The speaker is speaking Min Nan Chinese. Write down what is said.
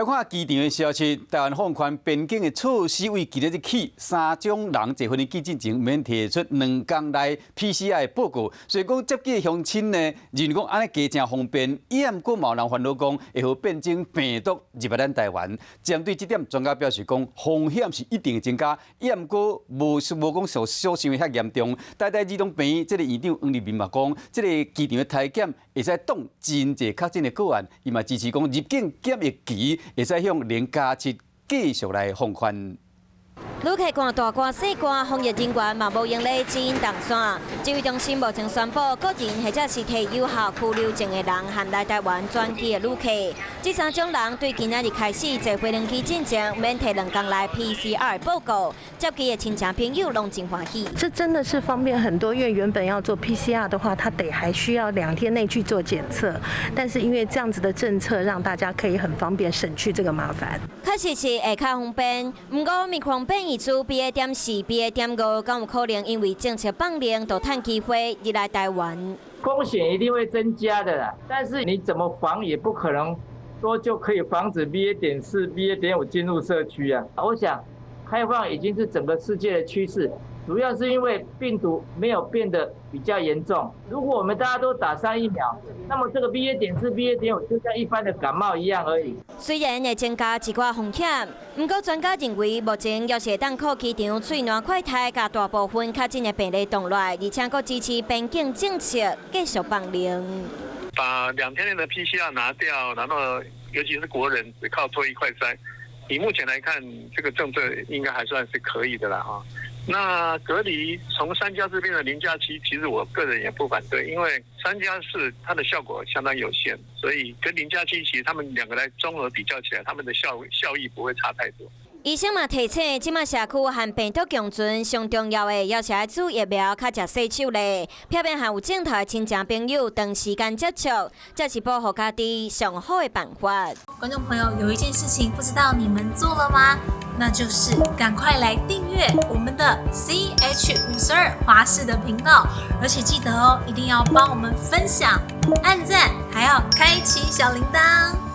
來看機場的消息，台灣放寬邊境的措施，為今仔日起，三種人坐飛機進前免提出2工內 PCR 的報告。所以講接機的鄉親呢，認為講按呢加誠方便，伊毋過嘛有人煩惱講會予變種病毒入來咱台灣。針對這點，專家表示講風險是一定會增加，伊毋過無無講所所想的遐嚴重。台大兒童病院這个院長黃立民嘛講，這个機場的篩檢會使擋真濟確診的個案，伊嘛支持講入境檢疫期會使向0加7繼續來放寬。旅客看大官細官，防疫人員嘛無閒咧指引動線。指揮中心目前宣布，個人或者是提有效居留證的人，和來台灣轉機的旅客，這三種人對今仔日開始坐飛輪機進前，免提2工內 PCR 報告。接機的親戚朋友攏真歡喜。這真的是方便很多，因為原本要做 PCR 的話，他得還需要2天內去做檢測，但是因為這樣子的政策，讓大家可以很方便，省去這個麻煩。確實是會較方便，毋過 Omicron 變異株 BA.4、BA.5，敢有可能因為政策放寬，就趁機會入來台灣？風險一定會增加的啦，但是你怎麼防也不可能說就可以防止 BA.4、BA.5進入社區啊。我想開放已經是整個世界的趨勢，主要是因為病毒沒有變得比較嚴重。如果我們大家都打上疫苗，那麼這個 BA.4、BA.5就像一般的感冒一樣而已。雖然會增加一寡風險，毋過專家認為目前猶是會當靠機場喙瀾快篩，共大部分確診的病例擋落來，而且閣支持邊境政策繼續放寬。把2天內的 PCR 拿掉，然後尤其是國人只靠做一快篩，以目前來看，這個政策應該還算是可以的啦，哈。那隔離從3加4變成0加7，其實我個人也不反對，因為三加四它的效果相當有限，所以跟零加七其實他們兩個來綜合比較起來，他們的效益不會差太多。醫生嘛提醒，這馬社區和病毒共存，上重要的猶是愛注疫苗，較食洗手咧，避免和有症頭的親戚朋友長時間接觸，這是保護家己上好的辦法。觀眾朋友，有一件事情不知道你們做了嗎？那就是趕快來訂閱我們的 CH52華視的頻道，而且記得哦，一定要幫我們分享、按讚，還要開啟小鈴鐺。